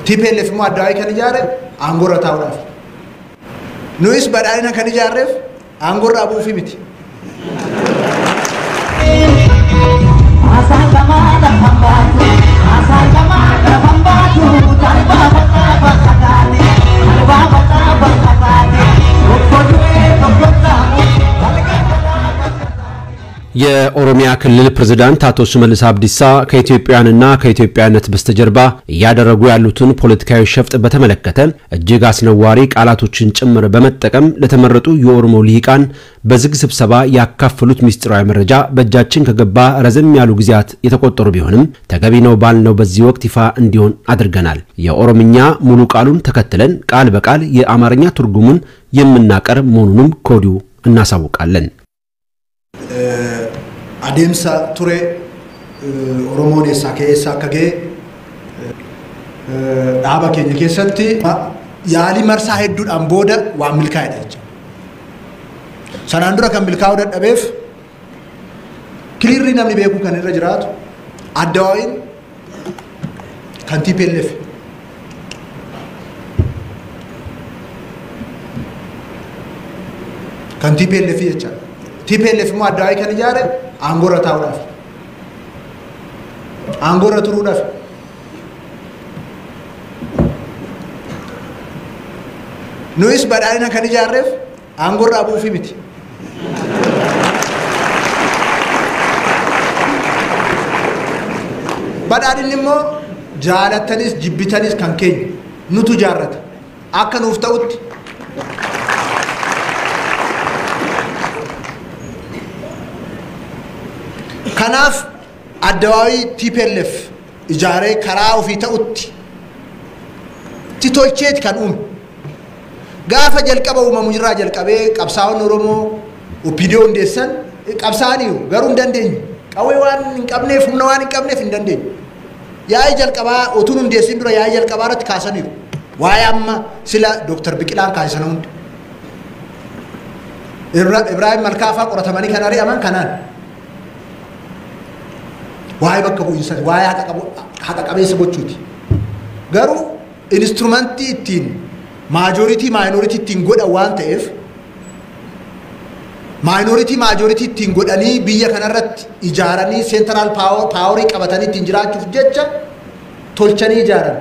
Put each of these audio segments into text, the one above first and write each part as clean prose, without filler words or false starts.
TPLF immoo addawaayii kan ijaare aangoorra taa'uudhaaf. Nuyis badhaadhina kan ijaarreef aangoorra bu'uufi miti. የኦሮሚያ ክልል ፕሬዝዳንት አቶ ሽመልስ አብዲሳ ከኢትዮጵያውያንና ከኢትዮጵያነት በስተጀርባ እያደረጉ ያሉትን ፖለቲካዊ ሸፍጥ በተመለከተ እጅግ አስነዋሪ ቃላቶችን ጭምር በመጠቀም ለተመረጡ የኦሮሞ ልሂቃን በዝግ ስብሰባ ያካፈሉት ሚስጥራዊ መረጃ በእጃችን ከገባ ረዘም ያሉ ጊዜያት የተቆጠሩ ቢሆንም ተገቢ ነው ባልነው በዚህ ወቅት ይፋ እንዲሆን አድርገናል። የኦሮምኛ ሙሉ ቃሉን ተከትለን ቃል በቃል የአማርኛ ትርጉሙን የምናቀርብ መሆኑንም ከወዲሁ እናሳውቃለን። Adeemsa ture Oromoon eessaa ka'ee eessaa akka ga'e dhaaba keenya keessatti yaalii marsaa hedduudhaan booda waan milkaa'edha jechuudha. Sanaan dura kan milkaa'uu dadhabeef kiliirri namni beekuu kan irra jiraatu addawaayiin kan TPLF kan TPLF jechuudha. TPLF immoo addawaayii kan ijaare aangoorra taa'uudhaaf. Aangoorra turuudhaaf. Nuyis badhaadhina kan ijaarreef aangoorra bu'uufi miti. Badhaadhinni immoo jaalattanis jibbitanis kan keenya nutu ijaarrata. Akka nuuf ta'utti Kanaaf addawaayii TPLF ijaaree karaa ofii ta'utti tolcheeti kan uume. Gaafa jalqaba uumamu irraa jalqabee qabsaa'onni Oromoo OPDO hundeessan qabsaa'aniiru garuu hin dandeenye. Qawwee waan hin qabneef humna waan hin qabneef hin dandeenye. Yaa'ii jalqabaa otuun hundeessin dura yaa'ii jalqabaa irratti kaasaniiru. Waa'ee amma sila Dooktar Biqilaan kaasisan hundi. Ibraahim Malkaafaa qoratamanii kan ari'aman kanaan. Waa'ee bakka bu'iinsaati, waa'ee haqa qabeessa gochuuti. Garuu instrumentii ittiin maajoritii maayinooritii ittiin godhan waan ta'eef maayinooritii maajoritii ittiin godhanii biyya kanarratti ijaaranii seentiraal paaworii qabatanii ittiin jiraachuuf jecha tolchanii ijaaran.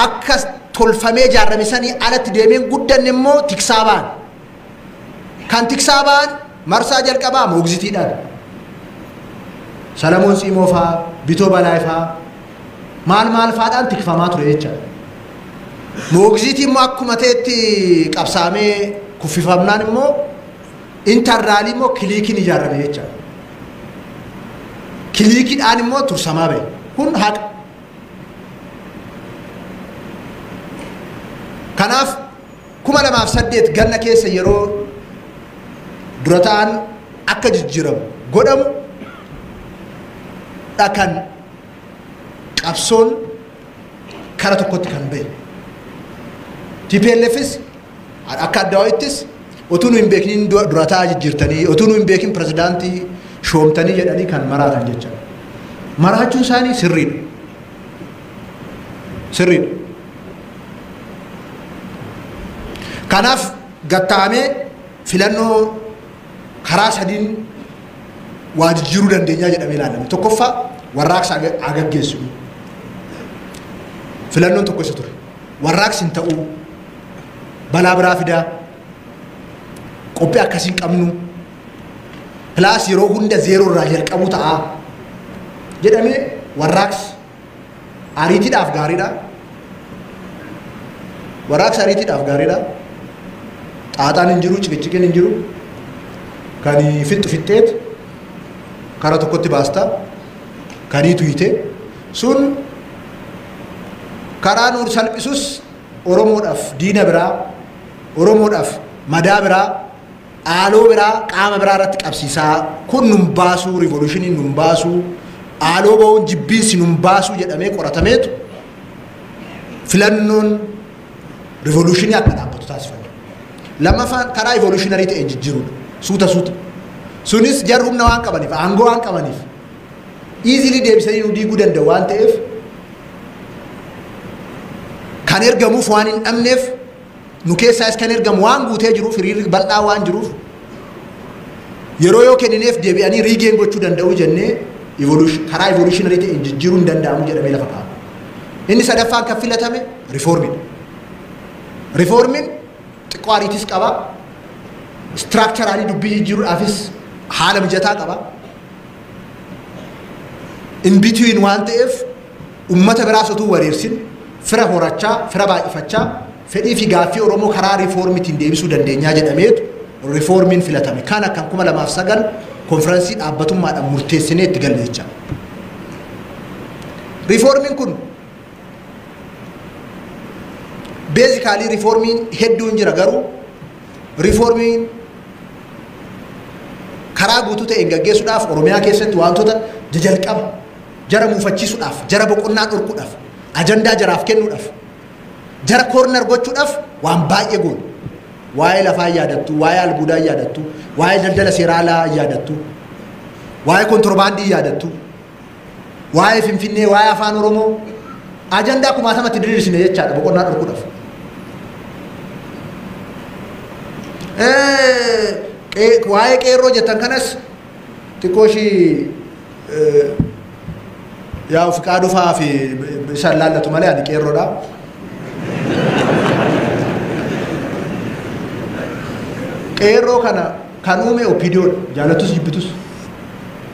Akka tolfamee ijaarame sanii alatti deemeen guddanne immoo tiksaa ba'an. Kan tiksaa ba'an marsaa jalqabaa moogzitiidhaan. Salamoon Tsimoo fa'aa, Bitoo Balaay fa'aa maal maal fa'aadhaan tikfamaa ture jechaadha. Moogzitii immoo akkuma ta'etti qabsaamee kuffifamnaan immoo intarnaalii immoo kiliikiin ijaarame jechaadha. Kiliikiidhaan immoo tursamaa ba'e. Kun haqa. Kanaaf 2008 ganna keessa yeroo dura ta'an akka jijjiiramu godhamu kan qabsoon kara tokkotti kan ba'e. TPLFs akka addawaayittis otuu nu hin beekniin dura ta'aa jijjiirtanii otuu nu hin beekin pirezidaantii shoomtanii jedhanii kan maraatan jechaadha. Maraachuun isaanii sirriidha. Sirriidha. Kanaaf gattaamee filannoo karaa sadiin waa jijjiiruu dandeenyaa jedhamee ilaalame. Tokkoffaa warraaqsa agaggeessinu. Filannoon tokko isa ture. Warraaqsi hin ta'uu, balaa biraa fidaa, qophii akkasii hin qabnu, pilaas yeroo hunda zeeroo irraa jalqabuu ta'a jedhamee warraaqsi ariitiidhaaf gaariidha. Warraaqsi ariitiidhaaf gaariidha. Xaaxaan hin jiru, ciqiciqiin hin jiru. Kan fixxu fixxeet kara tokkotti baasta, kanii tuyite sun karaa nuur salphisus Oromoodhaaf diina biraa, Oromoodhaaf madaa biraa, haaloo biraa, qaama biraa irratti qabsiisaa kun nun baasuu, rivolushiniin nun baasuu, haaloo ba'uun jibbiinsi nun baasuu jedhamee qoratameetu filannoon rivolushinii akka dhaabbatu taasifame. Lammaffaan karaa evolushinarii ta'een jijjiiruudha. Suuta suuta. Sunis jarri humna waan qabaniif, aangoo waan qabaniif easily deebisanii nu diiguu danda'u waan ta'eef Kan ergamuuf waan hin dhabneef nu keessaas kan ergamu waan guutee jiruuf hiriirri bal'aa waan jiruuf yeroo yoo kennineef deebi'anii riigeen gochuu danda'u jennee karaa evolutionary ta'een jijjiiruu hin danda'amu jedhamee lafa kaa'ame. Inni sadaffaan kan filatame riifoormiidha. Riifoormiin xiqqoo ariitis qaba. Istiraakcharaalii dubbii jijjiiruudhaafis haala mijataa qaba. In between waan ta'eef uummata biraas utuu wareersin fira horachaa, fira baay'ifachaa fedhii fi gaaffii Oromoo karaa riifoormiitiin deebisuu dandeenyaa jedhameetu riifoormiin filatame. Kana kan 2009 konfiraansii dhaabbatummaadhaan murteessinee itti galle jecha. Riifoormiin kun beezikaalii riifoormiin hedduun jira garuu riifoormiin karaa guutuu ta'een gaggeessuudhaaf Oromiyaa keessatti wantoota jajalqaba jara muufachiisuudhaaf, jara boqonnaa dhorkuudhaaf, ajandaa jaraaf kennuudhaaf, jara koornar gochuudhaaf waan baay'ee goone. Waa'ee lafaa yaadattu, waa'ee albuudaa yaadattu, waa'ee daldala seeraa alaa yaadattu, waa'ee kontorbaandii yaadattu, waa'ee Finfinnee, waa'ee afaan Oromoo ajandaa kumaatamatti diriirsine jechaadha boqonnaa dhorkuudhaaf. Waa'ee qeerroo jettan kanas xiqqoo ishii yaa Fiqaa dhufaa fi isaan laallatu malee ani qeerroodha. Qeerroo kana kan uume OPDOdha. Jaalattus jibbitus.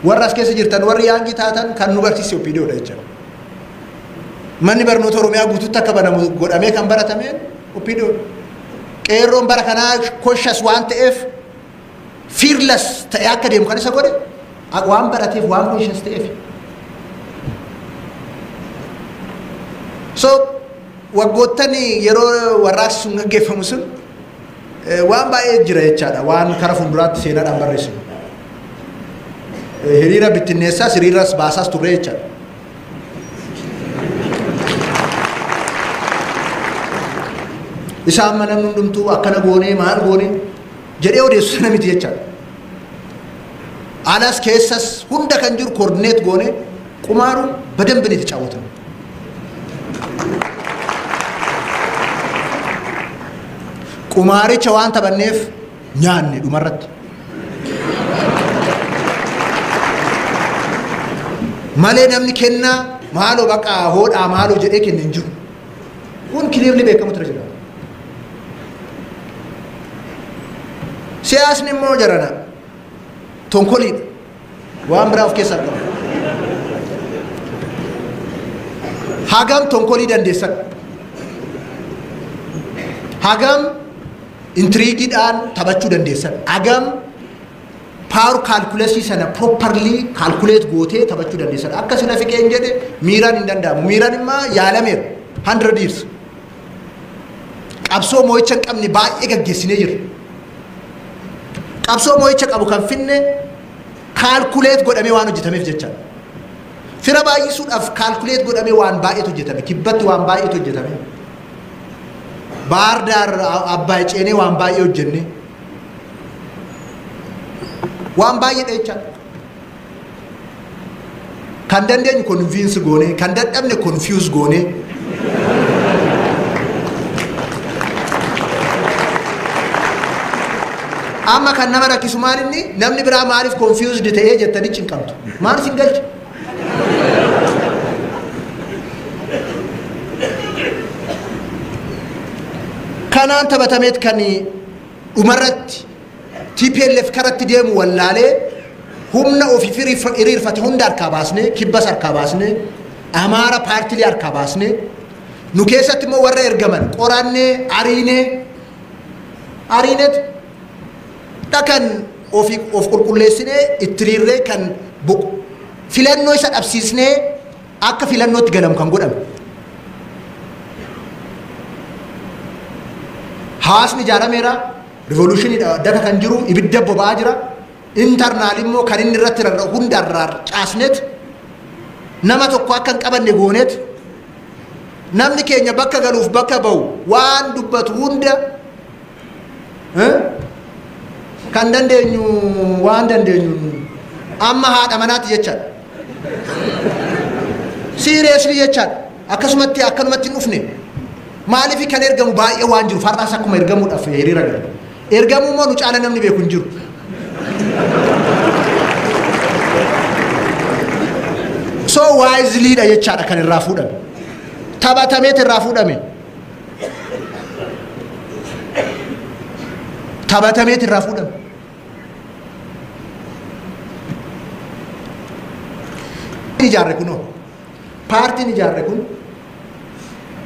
Warra as keessa jirtan warri yaangii taatan kan nu barsiise OPDOdha jechuudha. Manni barnoota Oromiyaa guutuutti akka banamu godhamee kan baratameen OPDOdha. Qeerroon bara kanaa koshas waan ta'eef fearless ta'ee akka deemu kan isa godhe waan barateef waan conscious ta'eef. So waggoottan yeroo warraaqsi sun gaggeeffamu sun waan baay'ee jira jechaadha waan kara fuulduraatti seenaadhaan barreessinu. Hiriira bittinneessaas hiriiras baasaas turre jechaadha. Isaan mana hundumtuu akkana goonee maal goonee jedhee odeessu sana miti jechaadha. Alas keessas hunda kan jiru koordineet goonee qumaaruun badambin itti caawwatamu. Qumaaricha waan taphanneef nyaanne dhumarratti. Malee namni kennaa maaloo baqa hoodhaa maaloo jedhee kenne hin jiru. Kun kiliirli beekamu ture jira. Siyaasni immoo jarana tonkoliidha. Waan biraa of keessaa qaba. Hagam tonkolii dandeessan. Hagam intriigiidhaan taphachuu dandeessan. Hagam power calculation sana properly calculate gootee taphachuu dandeessan. Akka sina fiqeen jedhe miiraan hin danda'amu. Miiraan immoo yaalameera. 100 years. Qabsoo moo'icha hin qabne baay'ee gaggeessinee jirra. Qabsoo moo'icha qabu kan finne calculate godhamee waan hojjetameef jecha. Fira baay'isuudhaaf calculate godhamee waan baay'eetu hojjetame. Kibbatti waan baay'eetu hojjetame. Baar Daar Abbaay ceenee waan baay'ee hojjenne. Waan baay'eedha jechaadha. Kan dandeenyu convince goone, kan dadhabne confuse goone. Amma kan nama rakkisu maal inni namni biraa maaliif confused ta'ee jettanii cinqamtu. Maal isin galche? Kanaan taphatameet kan dhumarratti TPLF karatti deemu wallaalee humna ofii hiriirfate hunda harkaa baasnee, kibbas harkaa baasnee, Amaara paartilee harkaa baasnee, nu keessatti immoo warra ergaman qorannee, ariinee, ariineet kan of qulqulleessinee itti hiriirree kan filannoo isa dhabsiisnee akka filannootti galamu kan godhame. Hawaasni ijaarameera, rivolushiniidha daka kan jiru, ibidda boba'aa jira. Intarnaal immoo kan inni irratti rarra'u hundarraa caasneet nama tokko akka hin qabanne gooneet namni keenya bakka galuuf bakka ba'u waan dubbatu hunda kan dandeenyu waan dandeenyu amma haadha manaatti jechaadha. Siiriyeesli jechaadha. Akkasumatti akkanumatti hin dhufne. Maaliif kan ergamu baay'ee waan jiru farraas akkuma ergamuudhaaf hiriira galu. Ergamuu immoo nu caala namni beeku hin jiru. So wisely dha jechaadha kan irraa fuudhame. Taphatameet irraa fuudhame. Taphatameet irraa fuudhame. Ijaarre kunoo paartiin ijaarre kun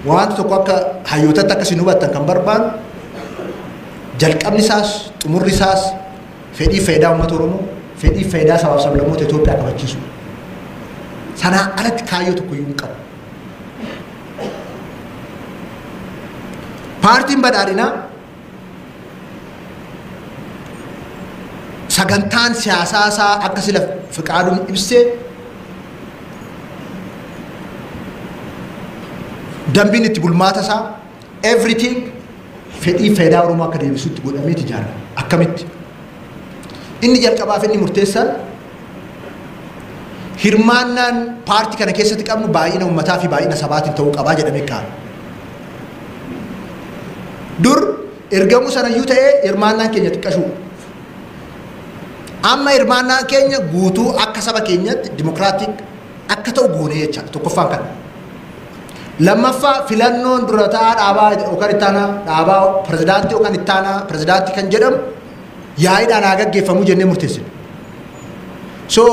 wanta tokko akka hayyootatti akka isin hubattan kan barbaadu jalqabni isaas xumurri isaas fedhii faayidaa uummata Oromoo fedhii faayidaa sabaaf sablammoota Itoophiyaa kabachiisu. Sanaa alatti kaayyoo tokko iyyuu hin qabu. Paartiin badhaadhinaa sagantaan siyaasaa isaa akka sila Fiqaaduun ibsee dambiin itti bulmaata isaa everything fedhii faayidaa Oromoo akka deebisutti godhameeti ijaarame. Akkamitti? Inni jalqabaaf inni murteessaan hirmaannaan paartii kana keessatti qabnu baay'ina uummataa fi baay'ina sabaatiin ta'uu qabaa jedhamee kaa'ame. Dur ergamuu sanayyuu ta'ee hirmaannaan keenya xiqqashuu. Amma hirmaannaan keenya guutuu akka saba keenyatti dimokiraatik akka ta'u goonee jechaadha tokkoffaan kana. Lammaffaa filannoon dura ta'aa dhaabaa yookaan ittaanaa dhaabaa pirezidaantii yookaan ittaanaa pirezidaantii kan jedhamu yaa'iidhaan haa gaggeeffamuu jennee murteessine. So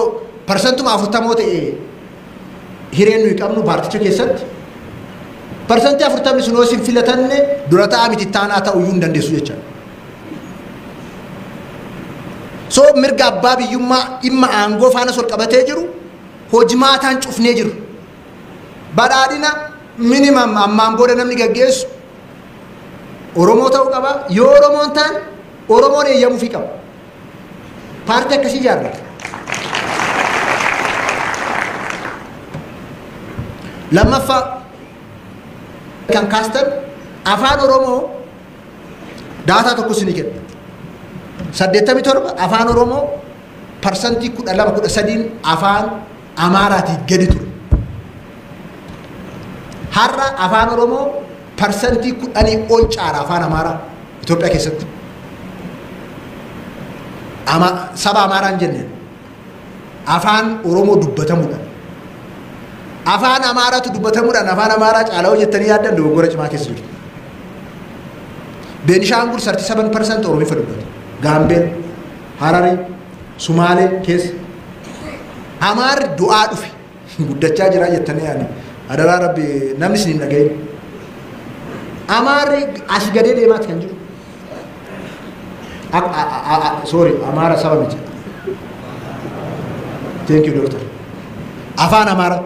40% ta'e hireen nuyi qabnu paarticha keessatti 40% sun yoo isin filatanne dura ta'aa miti ittaanaa ta'uu iyyuu hin dandeessu jechaadha. So mirga abbaa biyyummaa dhimma aangoo faana sol qabatee jiru hojimaataan cufnee jiru. Badhaadhina minimum ammaan booda namni gaggeessu Oromoo ta'uu qaba. Yoo Oromoon ta'an Oromoon eeyyamuufii qaba. Paartii akkasii ijaarra. Lammaffaa kan kaastan afaan Oromoo daataa tokko isinii kenna. 87 afaan Oromoo 12-13% afaan Amaaraatii gadi ture. Har'a afaan Oromoo 10% ol caala afaan Amaaraa Itoophiyaa keessatti. Saba Amaaraan jenneen afaan Oromoo dubbatamuudhaan. Afaan Amaaraatu dubbatamuudhaan afaan Amaaraa caalaa hojjettanii yaaddan dogoggora cimaa keessa jiru. Beenishaangul 37% Oromiffa dubbata. Gaambeel, Harari, Sumaalee keessa. Amaarri du'aa dhufe guddachaa jira jettanii yaadni. Adaraa Rabbi namni isin hin dhagahin. Amaarri as gadee deemaati kan jiru. Sorry, Amaara saba miti. Thank you, doctor. Afaan Amaaraa.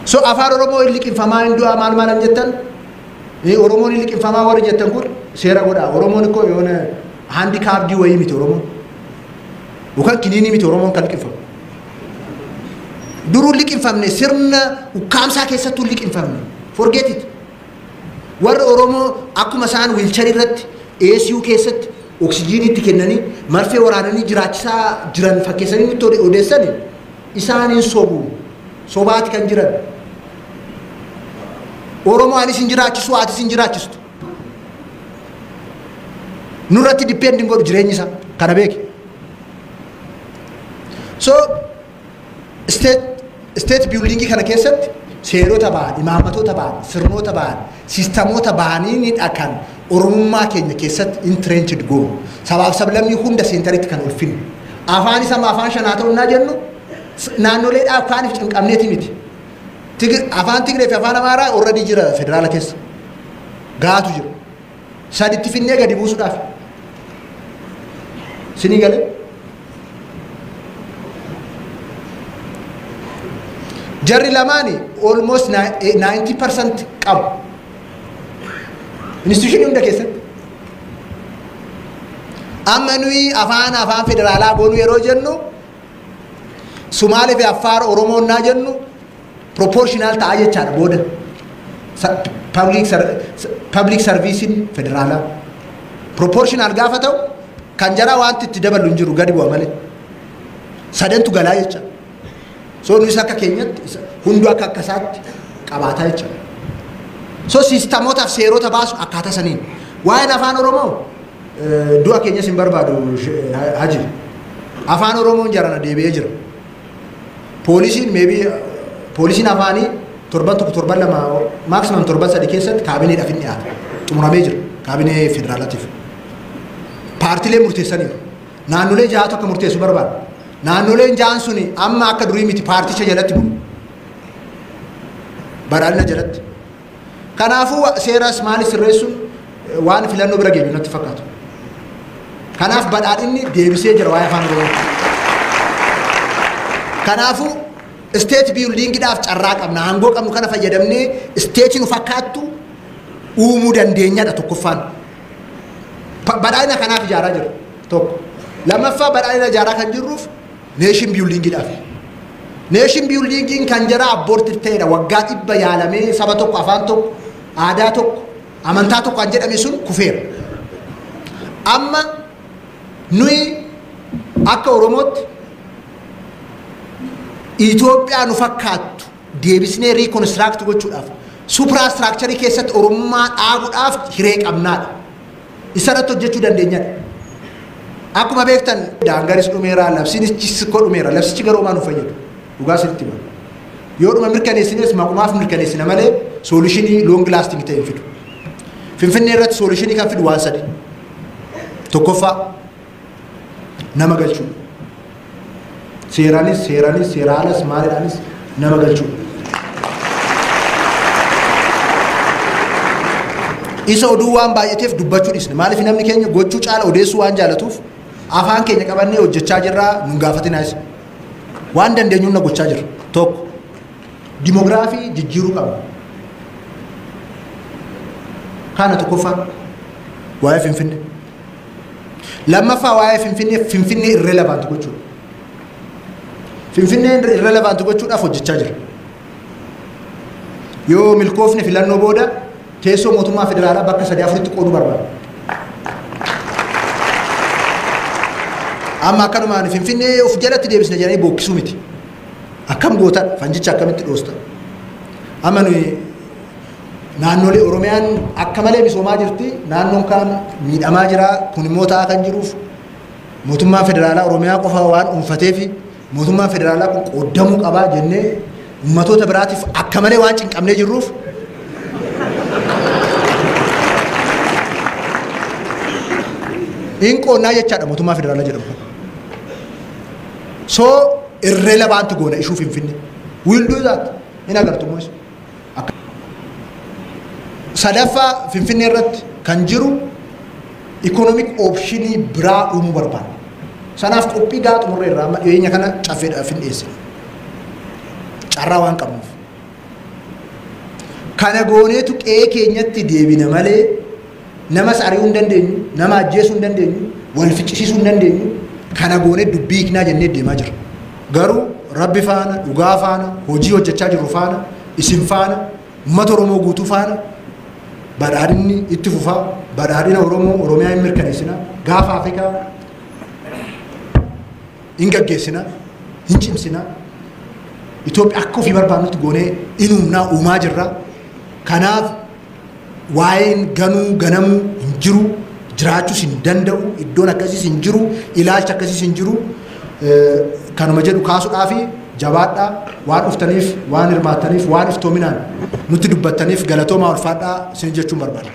So afaan Oromoo hin liqinfamaa hin du'aa maal maal jettan? Oromoon hin liqinfamaa warri jettan kun seera godhaa. Oromoon ikkoo yoona handikaapdii wayii miti Oromoon. Yookaan kiniinii miti Oromoon kan liqinfamu. Duruu liqinfamne sirna ukkaamsaa keessattuu liqinfamne. Forget it. Warri Oromoo akkuma isaan wiilcharii irratti ACU keessatti oksijiiniitti kennanii marfee waraananii jiraachisaa jiran fakkeessanii nutti odeessani isaaniin sobu. Sobaati kan jiran. Oromoo anis hin jiraachisu atis hin jiraachistu. Nurratti depend godhu jireenyi isaa kana beeki. So state building kana keessatti seerota ba'an, imaammatoota ba'an, sirnoota ba'an, siistamoota ba'anii ni dhakan Oromummaa keenya keessatti entrenched goonu. Sabaaf sablammii hunda seentaritti kan ulfinnu. Afaan isa afaan shanaa ta'u naa jennu naannoleedhaaf kaaniif cinqabneeti miti. Afaan Tigree fi afaan Amaaraa already jira federaala keessa. Gaatu jira. Saditti finnee gadi buusuudhaaf. Sinii galee? Jarri lamaani almost 90% qabu. Institution hunda keessatti. Amma nuyi afaan federaalaa goonuu yeroo jennu Sumaalee fi Affaar Oromoon naa jennu proportional ta'a jechaadha booda. Public servicein federaalaa. Proportional gaafa ta'u kan jaraa wanti itti dabalu hin jiru gadi bu'a malee. Sadantu galaa jecha. So nuyis akka keenyatti hunduu akka akkasaatti qabaataa jechuudha. So siistamootaaf seerota baasu akkaataa saniin. Waa'een afaan Oromoo du'a keenyas hin barbaadu haji. Afaan Oromoon jarana deebi'ee jira. Poolisiin maybe poolisiin afaanii torban 1 torban 2 maximum torban 3 keessatti kaabineedhaaf hin dhiyaata. Xumuramee jira kaabinee federaalaatiif. Paartilee murteessaniiru. Naannolee 6 akka murteessu barbaada. Naannoleen 6 suni amma akka durii miti paarticha jalatti bulu. Badhaadhina jalatti. Kanaafuu seeras maalis sirreessuun waan filannoo bira geenyu natti fakkaatu. Kanaaf badhaadhinni deebisee jira waa'ee afaan Oromoo. Kanaafuu state buildingidhaaf carraa qabna. Aangoo qabnu kana fayyadamnee state nu fakkaattu uumuu dandeenyadha tokkoffaan. Badhaadhina kanaaf ijaaraa jirra tokko. Lammaffaa badhaadhina ijaaraa kan jirruuf nation buildingidhaaf. Nation buildingiin kan jara abboorti ta'edha. Waggaa 100 yaalamee saba tokko, afaan tokko, aadaa tokko, amantaa tokko kan jedhame sun kufeera. Amma nuyi akka Oromootti Itoophiyaa nu fakkaattu deebisnee reconstruct gochuudhaaf suprastructure keessatti Oromummaa dhaabuudhaaf hiree qabnaadha. Isarratti hojjechuu dandeenyadha. Akkuma beektan daangaris dhumeera, labsiinis dhumeera, labsichi garuu homaa nu fayyadu. Dhugaa sirriitti hima. Yoo dhuma mirkaneessines maqumaaf mirkaneessina malee solutionii long lasting ta'e hin fidu. Finfinnee irratti solutionii kan fidu waan sadi. Tokkoffaa nama galchuu. Seeraanis seera alas maalidhaanis nama galchuu. Isa oduu waan baay'ateef dubbachuu dhiisne. Maaliif namni keenya gochuu caala odeessuu waan jaalatuuf afaan keenya qabannee hojjechaa jirraa nun gaafatinaa isa. Waan dandeenyuun na gochaa jirra. Tokko dimoogiraafii jijjiiruu qabna. Kana tokkoffaa waa'ee Finfinnee. Lammaffaa waa'ee Finfinnee Finfinnee irrelevant gochuudha. Finfinnee irrelevant gochuudhaaf hojjechaa jira. Yoo milkoofne filannoo booda teessoo mootummaa federaalaa bakka 3-4tti qooduu barbaada. Amma akkanumaan Finfinnee of jalatti deebisne jedhanii bookkisuu miti. Akkam gootan fanjicha akkamitti dhoosta. Amma nuyi naannolee Oromiyaan akka malee misoomaa jirti, naannoon kaan miidhamaa jira, kun immoo ta'aa kan jiruuf mootummaan federaalaa Oromiyaa qofa waan dhuunfateefi mootummaan federaalaa kun qoodamuu qabaa jennee ummatoota biraatiif akka malee waan cinqamnee jirruuf hin qoonnaa jechaadha mootummaa federaalaa jedhamu kana. So irrelevant goona ishuu Finfinnee. We'll do that. Hin agartu immoo isa. Sadaffaa Finfinnee irratti kan jiru economic optionii biraa uumuu barbaada. Sanaaf qophii gahaa xumurree irraa amma dhiyeenya kana caffeedhaaf hin dhiyeessine. Carraa waan qabnuuf. Kana gooneetu qe'ee keenyatti deebina malee namas ari'uu hin dandeenyu, nama ajjeesuu hin dandeenyu, wal ficcisiisuu hin dandeenyu. Kana goonee dubbii hiiknaa jennee deemaa jirra. Garuu Rabbi faana, dhugaa faana, hojii hojjechaa jirru faana, isin faana, uummata Oromoo guutuu faana badhaadhinni itti fufaa, badhaadhina Oromoo Oromiyaa hin mirkaneessina, gaafa Afrikaa hin gaggeessina, hin cimsina. Itoophiyaa akka ofii barbaadnutti goonee in uumnaa uumaa jirra. Kanaaf waa'een ganuu ganamuu hin jiru, jiraachuus hin danda'u, iddoon akkasiis hin jiru, ilaalcha akkasiis hin jiru. Kanuma jedhu kaasuudhaafi jabaadhaa, waan dhuftaniif, waan hirmaattaniif, waan iftoominaan nutti dubbattaniif galatoomaa ulfaadhaa isin jechuun barbaada.